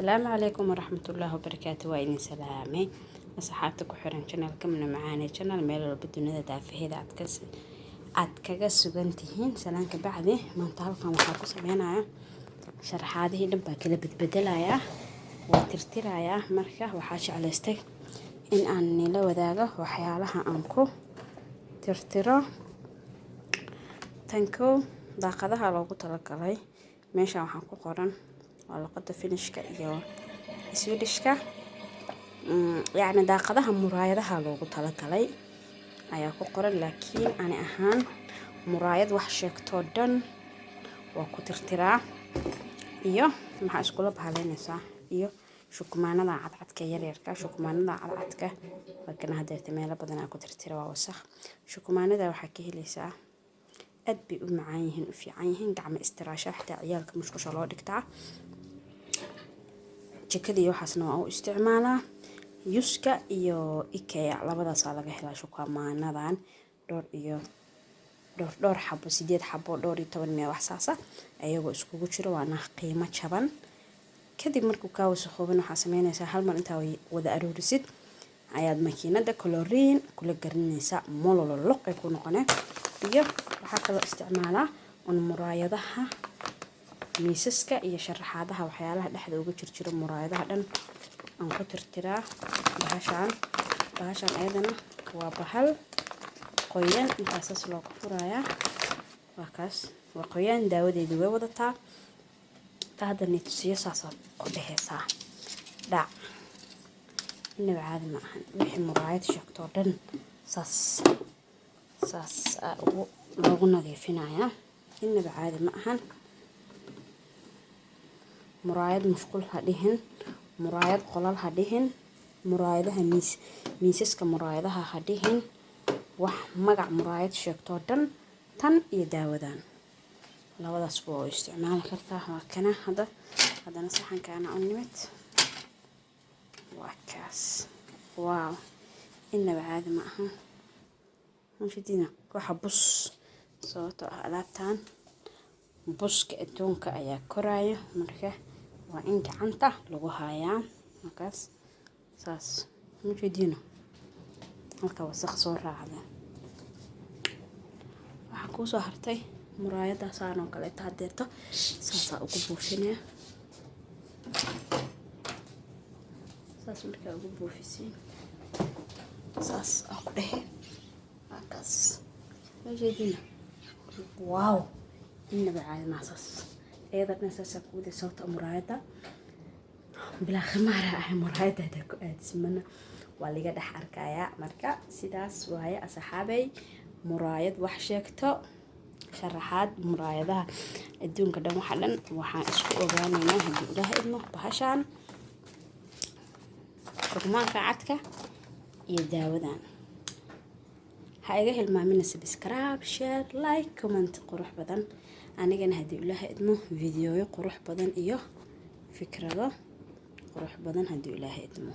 Asalaamu calaykum waraxmatullaahi wabarakaatu. Waa idin salaamay, asxaabta ku xiran channelka Muna Macaane Channel, meel walba dunida daafaheeda aad kaga sugan tihiin. Salaan ka bacdi, maanta halkan waxaa ku sameynaya sharaxaadihii dhan baa kala bedbedelayaa, waa tirtirayaa. Marka waxaa jeclaystay in aan nila wadaago waxyaalaha aan ku tirtiro. Tan kow, daaqadaha loogu talagalay. Meeshan waxaa ku qoran waa luqada Finishka iyo Swedishka, yacni daaqadaha muraayadaha loogu talagalay ayaa ku qoran, laakiin ani ahaan muraayad wax sheegtoo dhan waa ku tirtiraa. Iyo maxaa iskula bahaleynaysaa? Iyo shukumaanada cadcadka yaryarka. Shukumaanada cadcadka waa kana hadeerta, meelo badan aa ku tirtira, waa wasakh. Shukumaanada waxaa ka helaysaa, aad bay u macaan yihiin, u fiican yihiin, gacmo istiraasha, xitaa ciyaalka musqusha loo dhigtaa, jikada iyo waxaasna waa u isticmaalaa. Jyska iyo Ikea labadaasaa laga helaa shukumaanadan, dhowr iyo dhowr dhowr xabo, 8 xabo, 14 meel wax saasa ayagoo iskugu jiro, waana qiimo jaban. Kadib markuu kaa wasakhoobin, waxaa sameynaysaa hal mar intaa wada aroorisid ayaad makiinada chlorine kula garinaysaa, molololoq ay ku noqoneen. Iyo waxaa kaloo isticmaalaa un muraayadaha miisaska iyo sharaxaadaha, waxyaalaha dhexda uga jirjiro muraayadaha dhan aan ku tirtiraa bahashaan. Bahashaan ayadana waa bahal qoyan, intaasaas looga furayaa, waa kaas, waa qoyan, daawadeedii way wadataa. Ta hadda ni tusiyo, saasaad ku dheheysaa dhac. Inaba caadi ma ahan, wixii muraayad sheegtoo dhan saas saas aa ugu loogu nadiifinayaa. Inaba caadi ma ahan. Muraayad musqul ha dhihin, muraayad qolal ha dhihin, muraayadaha miis, miisaska muraayadaha ha dhihin, wax magac muraayad sheegtoo dhan tan iyo daawadan labadaasba waa u isticmaali kartaa. Waa kana hadda haddana saxankaana u nimid, waa kaas. Wow, inaba caadi ma aha mashidina waxa bus, sababtoo ah alaabtan buska adduunka ayaa koraayo. Marka waa in gacanta lagu hayaa. Markaas saas mashidina halka wasaq soo raacda. Waxaa kuusoo hartay muraayadaasaan oo kaleeto, hadeerto saasaa ugu buufinaya. Saas markaa ugu buufisiin, saas aa ku dhehe, waa kaas meesheediina. Wow, inaba caadi maa. Saas iyada dhan saasaa ku waday, sababta muraayadda bilaa khimaara ah, muraayadda hadaa ku aadismana waa liga dhex arkayaa. Marka sidaas waaye, asxaabay. Muraayad wax sheegto, sharaxaad muraayadaha adduunka dhan, waxa dhan waxaan isku ogaanaynaa haddii Ilaah idmo bahashaan rugmaanka cadka iyo daawadan. Ha iga hilmaamina subscribe, share, like, comment qurux badan. Anigana haddii Ilaah idmo videoyo qurux badan iyo fikrado qurux badan haddii Ilaah idmo.